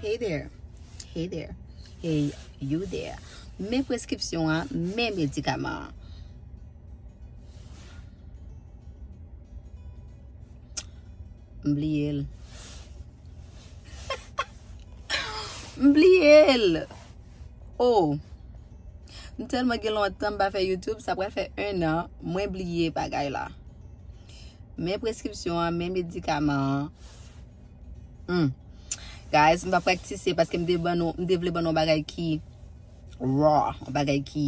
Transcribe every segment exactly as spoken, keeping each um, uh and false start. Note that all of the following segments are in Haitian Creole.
Hey there. Hey there. Hey, you there. Men preskripsyon an, men medikaman an. M bliye l. M bliye l. Oh. M tèlman gen lontan m pa fè YouTube, sa pral fè en an, mwen bliye bagay la. Men preskripsyon an, men medikaman an. Hmm. Guys, m pa praktise paske m te ban nou, m te vle ban nou yon bagay ki raw, yon bagay ki,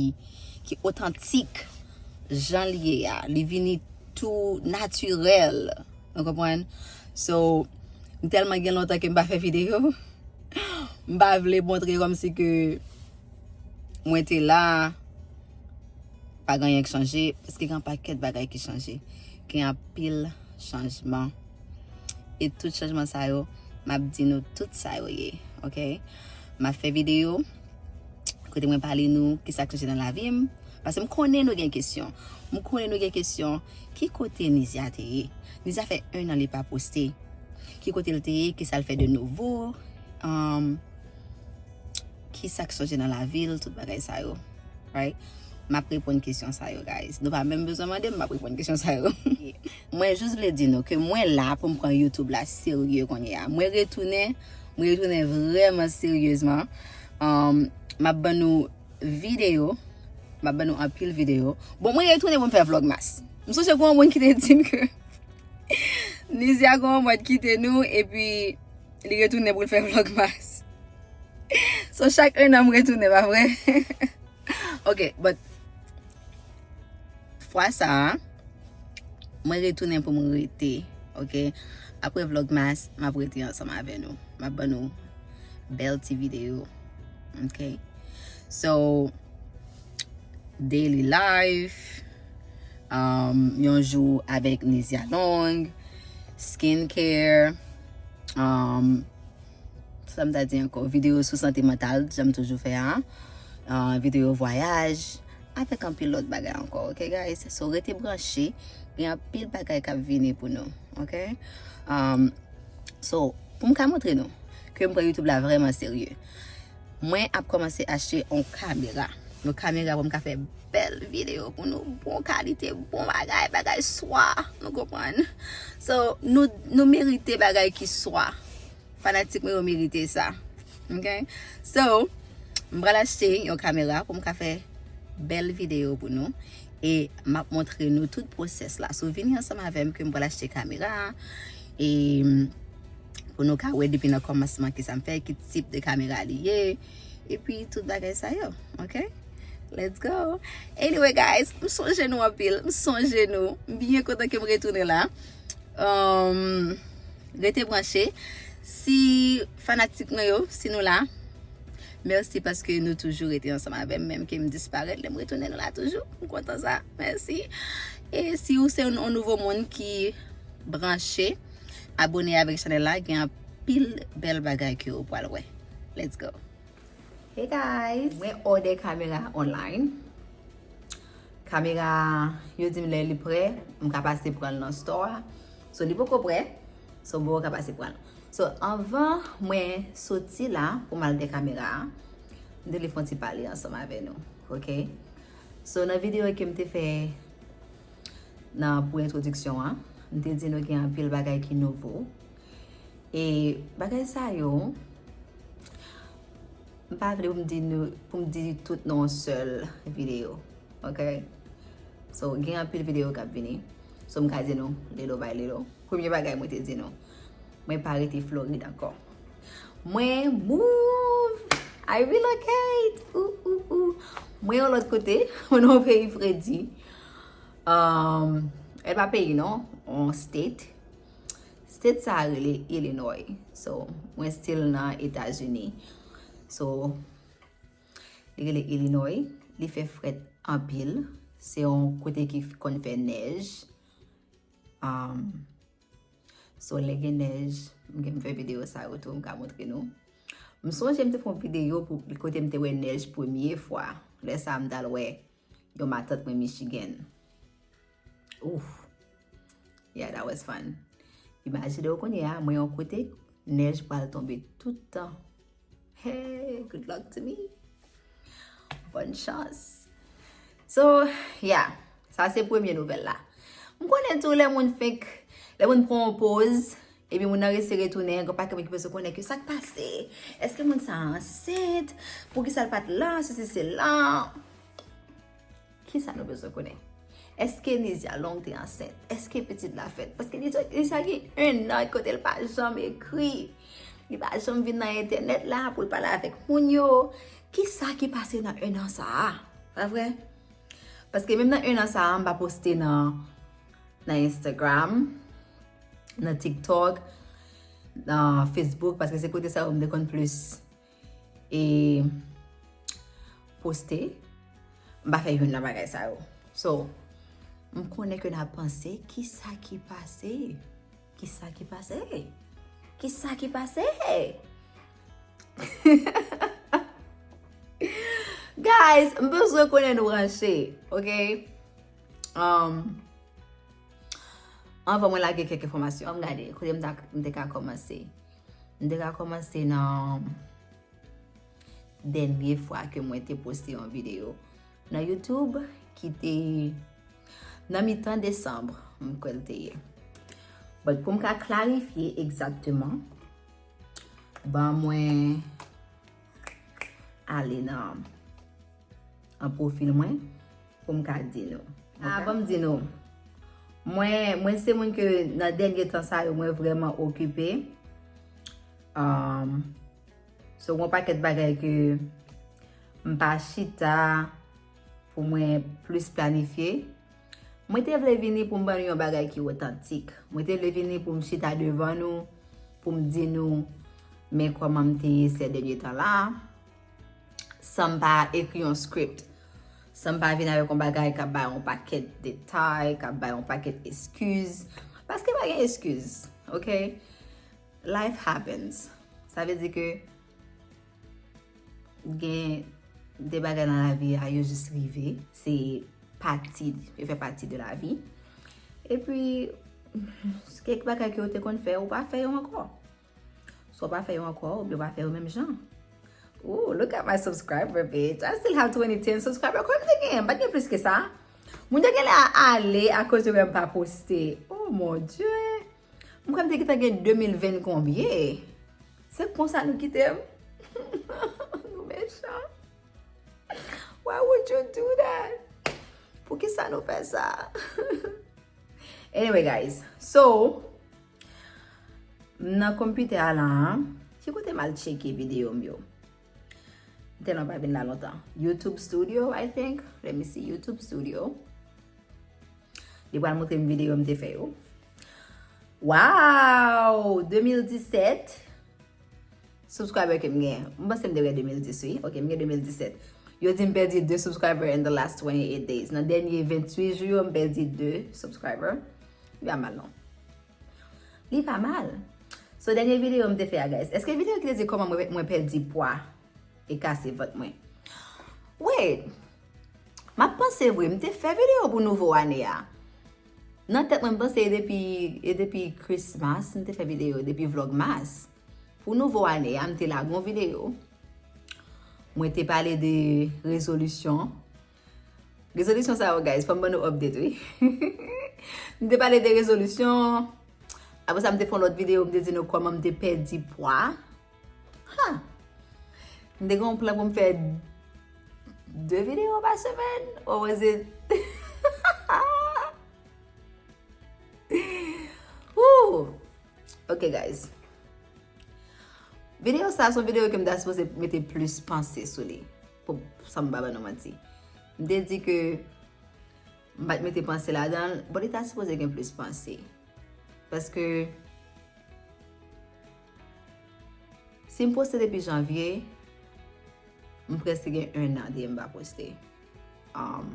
ki otantik, jan l ye a. Li vini tou natirèl. Ou konprann? So, m tèlman gen lontan ke m pa fè videyo, m pa vle montre kòmsi ke mwen te la, pa gen anyen k chanje, paske gen yon pakèt bagay ki chanje. Gen anpil chanjman. E tout chanjman sa yo, m ap di nou tout sa yo ye, oke? M ap fè videyo kote mwen pale nou kisa k chanje nan lavi m. Paske m konnen nou gen kesyon. M konnen nou gen kesyon. Ki kote Nizia te ye? Nizia fè en an li pa poste. Ki kote l te ye? Kisa l fè de nouvo? Um, kisa k chanje nan lavi l? Tout bagay sa yo. Right? M ap reponn kesyon sa yo, guys. Nou pa menm bezwen mande m, m ap reponn kesyon sa yo. Mwen jis vle di nou ke mwen la pou m pran YouTube la serye kounye a. Mwen retounen, mwen retounen vrèman seryezman. Um, m ap ban nou videyo. M ap ban nou anpil videyo. Bon, mwen retounen pou m fè vlogmas. M sonje gen yon moun ki te di m ke Nizia gen yon mòd kite nou, epi li retounen pou l fè vlogmas. So, chak en an m retounen, pa vre? Ok, but fwa sa a, mwen retounen pou mwen rete, oke? Apre vlogmas, m ap rete ansanm avè nou. M ap ban nou bèl ti videyo, oke? So, daily life, um, yon jou avèk Nizia Long, skincare, um, sa m ta di ankò, videyo sou sante mantal, jan m toujou fè a, uh, videyo vwayaj, avèk anpil lòt bagay ankò, oke, guys? So, rete branche, gen anpil bagay k ap vini pou nou, oke? Um, so, pou m ka montre nou ke m pran YouTube la vrèman serye, mwen ap kòmanse achte yon kamera. Yon kamera pou m ka fè bèl videyo pou nou, bon kalite, bon bagay, bagay swa, nou konprann? So, nou, nou merite bagay ki swa. Fanatik mwen yo merite sa. Ok? So, m pral achte yon kamera pou m ka fè bèl videyo pou nou. E m ap montre nou tout pwosès la. So, vini ansanm avè m ke m pral achte kamera a. E pou nou ka wè depi nan kòmansman ki sa m fè, ki tip de kamera li ye. Epi tout bagay sa yo. Ok? Let's go. Anyway, guys, m sonje nou anpil. M sonje nou. M byen kontan ke m retounen la. Um, rete branche. Si fanatik mwen yo, si nou la, mèsi paske nou toujou rete ansanm avè m, menm ke m disparèt, lè m retounen nou la toujou. M kontan sa. Mèsi. E si ou se yon, yon nouvo moun ki branche, abone avèk chanèl la, gen anpil bèl bagay ke ou pral wè. Let's go. Hey guys, mwen òdè kamera online. Kamera, yo di m lè li prè, m ka pase pran l nan store a. So, li poko prè, so, m poko ka pase pran l. So, anvan mwen soti la pou m al dè kamera a, m te vle fè yon ti pale ansanm avè nou, ok? So, nan videyo ke m te fè nan, pou entwodiksyon an, m te di nou gen anpil bagay ki nouvo. E bagay sa yo, m pa vle pou m di nou, pou m di tout nan yon sèl videyo. Ok? So, gen anpil videyo k ap vini. So, m ka di nou, little by little. Premye bagay mwen te di nou, mwen pa rete Florid ankò. Mwen move! I relocate! Ou, ou, ou. Mwen yon lòt kote, mwen nan yon peyi fredi. Um, e pa peyi non, yon state. State sa a rele Illinois. So, mwen still nan Etazini. So, li rele Illinois. Li fè frèt anpil. Se yon kote ki f-, konn fè nèj. Um, so, lè gen nèj, m gen m fè videyo sa yo tou, m ka montre nou. M sonje m te fè yon videyo pou, kote m te wè nèj premye fwa. Lè sa a, m t al wè yon matant mwen Michigan. Ouf. Yeah, that was fun. Imajine w kounye a, mwen yon kote, nèj pral tonbe tout tan. Hey, good luck to me. Bòn chans. So, yeah. Sa se premye nouvèl la. M konnen tou lè moun fenk, lè moun pran yon poz, epi moun nan resi retounen, gen pakèt moun ki bezwen konnen ki sa k pase. Èske moun sa ansent? Poukisa l pa t la? Sesi, sela. Kisa nou bezwen konnen? Èske Nizia Long te ansent? Èske pitit la fèt? Paske Nizia, Nizia gen ennan kote l pa janm ekri. Li pa janm vin nan entènèt la pou l pale avèk moun yo. Kisa ki pase nan ennan sa a? Pa vre? Paske menm nan ennan sa a, m pa poste nan, nan Instagram, nan TikTok, nan Facebook, paske se kote sa yo m te konn plis e poste. M pa fè youn nan bagay sa yo. So, m konnen ke n ap panse, kisa ki pase? Kisa ki pase? Kisa ki pase? Guys, m bezwen konnen nou branche, ok? Um, anvan mwen lage kèk enfòmasyon, ann gade, kote m ta, m te ka kòmanse. M te ka kòmanse nan dènye fwa ke mwen te poste yon videyo nan YouTube ki te nan mitan desanm, m kwè l te ye. But pou m ka klarifye egzakteman, ban mwen ale nan, an pwofil mwen pou m ka di nou. Ah, ban m di nou. Mwen, mwen se moun ke nan dènye tan sa yo, mwen vrèman okipe. Um, so, gen yon pakèt bagay ke m pa chita pou mwen plis planifye. Mwen te vle vini pou m ban nou yon bagay ki otantik. Mwen te vle vini pou m chita devan nou, pou m di nou, men kòman m te ye sè dènye tan la, san m pa ekri yon script. San m pa vin avèk yon bagay k ap bay yon pakèt detay, k ap bay yon pakèt eskiz. Paske pa gen eskiz, ok? Life happens. Sa vle di ke gen de bagay nan lavi a, yo jis rive. Se pati, yo fè pati de lavi. Epi, kèk bagay ke ou te konn fè, ou pa fè yo ankò. Swa w pa fè yo ankò, oubyen w pa fè yo menm jan. Ooh, look at my subscriber, bitch. I still have twenty ten subscriber. Konbyen m te genyen? M pa t gen plis ke sa. Moun yo genlè ale akoz yo wè m pa poste. Oh, mon Dieu. M kwè m te gentan gen de mil ven konbyen. Se konsa nou kite m? Nou mechan. Why would you do that? Poukisa nou fè sa? Anyway, guys. So, m nan konpitè a la, ki kote m al tcheke videyo m yo? M tèlman pa vin la lontan. YouTube Studio, I think. Let me see, YouTube Studio. Li pral montre m videyo m te fè yo. Wow! De mil disèt subscriber ke m gen. M panse m te wè de mil dis, wi. Ok, m gen de mil disèt. Yo di m pèdi de subscriber in the last twenty-eight days. Nan dènye venntuit jou yo, m pèdi de subscriber. Li pa mal, non. Li pa mal. So, dènye videyo m te fè a, guys. Èske videyo ki te di kòman mwen, mwen pèdi pwa e kase vant mwen? Wait! M ap panse vre, m te fè videyo pou nouvo ane a. Nan tèt mwen, m panse e depi, e depi Christmas, m te fè videyo, depi Vlogmas. Pou nouvo ane a, m te lage yon videyo. Mwen te pale de rezolisyon. Rezolisyon sa yo, guys, fò m ban nou update, wi. M te pale de rezolisyon. Apre sa, m te fè yon lòt videyo, m te di nou kòman m te pèdi pwa. Ha! M te gen yon plan pou m fè de videyo pa semèn. What was it? Woo! Ok, guys. Videyo sa, se yon videyo ke m ta sipoze mete plis panse sou li. Pou, san m pa ban nou manti. M te di ke m pa t mete panse ladan l, but li ta sipoze gen plis panse. Paske si m poste depi janvye, m prèske gen ennan depi m pa poste. Um,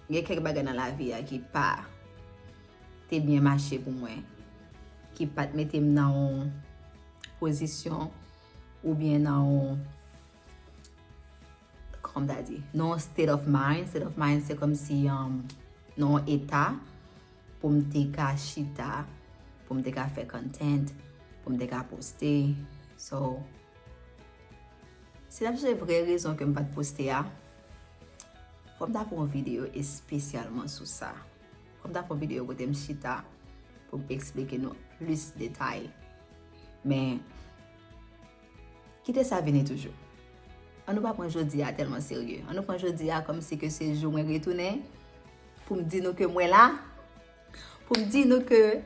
gen kèk bagay nan lavi a ki pa te byen mache pou mwen, ki pa t mete m nan yon pozisyon oubyen nan yon, kòman m ta di, nan yon state of mind. State of mind, se kòmsi, um, nan yon eta pou m te ka chita, pou m te ka fè content, pou m te ka poste. So, Si n ap chèche vrè rezon ke m pa t poste a, fò m ta fè yon videyo espesyalman sou sa. Fò m ta fè yon videyo kote m chita pou m eksplike nou plis detay. Men, kite sa vini toujou. An nou pa pran jodi a tèlman serye. An nou pran jodi a kòmsi ke se jou mwen retounen pou m di nou ke mwen la. Pou m di nou ke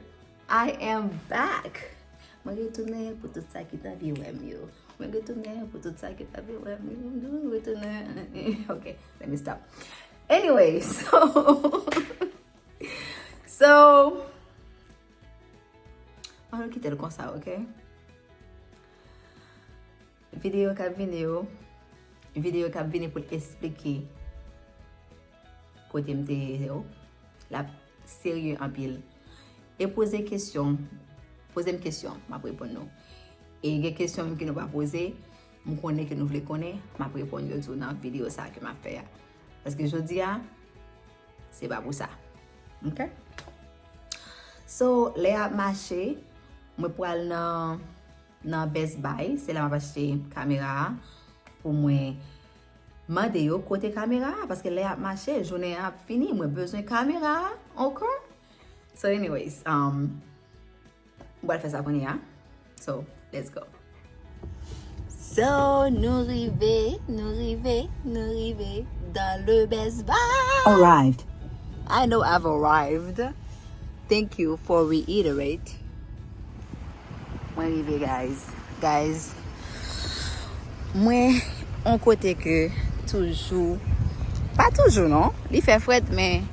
I am back. Mwen retounen pou tout sa ki t anvi wè m yo. Mwen retounen pou tout sa ki t anvi wè m yo. Mwen retounen. Ok, let me stop. Anyway, so, so, an nou kite l konsa, ok? Videyo k ap vini yo, videyo k ap vini pou l esplike kote m te ye yo, l ap serye anpil. E poze kesyon, poze m kesyon, m ap reponn nou. E gen kesyon menm ke nou pa poze, m konnen ke nou vle konnen, m ap reponn yo tou nan videyo sa a ke m ap fè a. Paske jodi a, se pa pou sa. Ok? So, lè y ap mache, mwen pral nan, nan Best Buy, se la m ap achte kamera a pou mwen mande yo kote kamera a, paske lè y ap mache, jounen an ap fini, mwen bezwen kamera a ankò. So anyways, um, m pral fè sa kounye a. So, let's go. So, nou rive, nou rive, nou rive dans le Best Buy. Arrived. I know I've arrived. Thank you for reiterate. Mwen rive, guys. Guys, mwen on kote ke toujou, pa toujou non, li fè frèt, men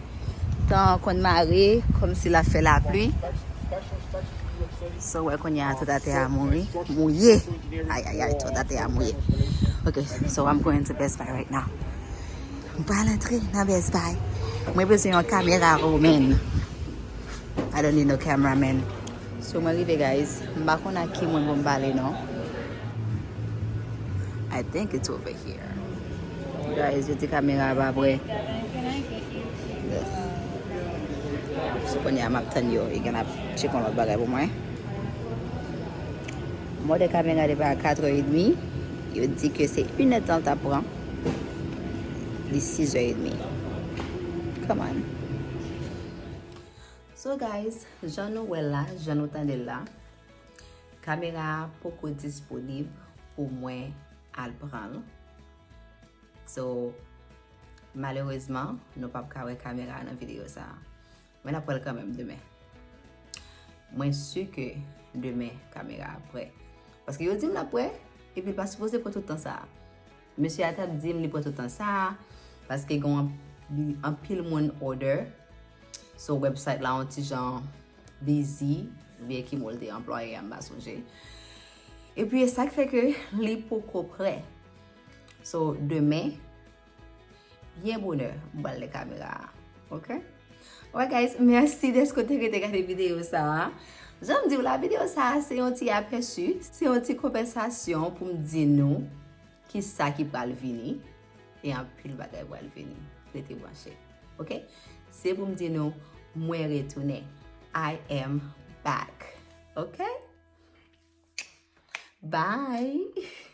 tan konn mare, kòmsi l ap fè lapli. So, wè, kounye a, tout atè a mouri. Mouye. Ay, ay, ay, tout atè a mouye. Ok, so I'm going to Best Buy right now. M pral antre nan Best Buy. Mwen bezwen yon kamera, oh, man. I don't need no camera, man. So, mwen rive, guys. M pa konn ak ki moun pou m pale, non. I think it's over here. Guys, yo di kamera a pa prè. So, kounye a, m ap tann yo. Yo gen ap tcheke yon lòt bagay pou mwen. Mwen òdè kamera depi a katrè edmi. Yo di ke se inèdtan l t ap pran. Li sizè edmi. Come on. So, guys, jan nou wè l la, jan nou tande l la, kamera a poko disponib pou mwen al pran l. So, malerezman, nou p ap ka wè kamera a nan videyo sa a. Men n ap wè l kanmenm demen. Mwen si ke demen kamera a prè. Paske yo di m l ap prè, epi l pa sipoze pran tout tan sa a. Mesye a t ap di m li pran tout tan sa a, paske gen anp-, anpil moun order. So, website la yon ti jan busy, oubyen ki mo l te anplwaye a, m pa sonje. Epi, e sa k fè ke li poko prè. So, demen, byen bonè, m pral lè kamera a. Ok? Alright, guys, mèsi dèske w te rete gade videyo sa a. Jan m di w la, videyo sa a, se yon ti apèsi, se yon ti konvèsasyon pou m di nou ki sa ki pral vini, e anpil bagay pral vini. Rete branche. Ok? Se pou m di nou, mwen retounen. I am back. Ok? Bye!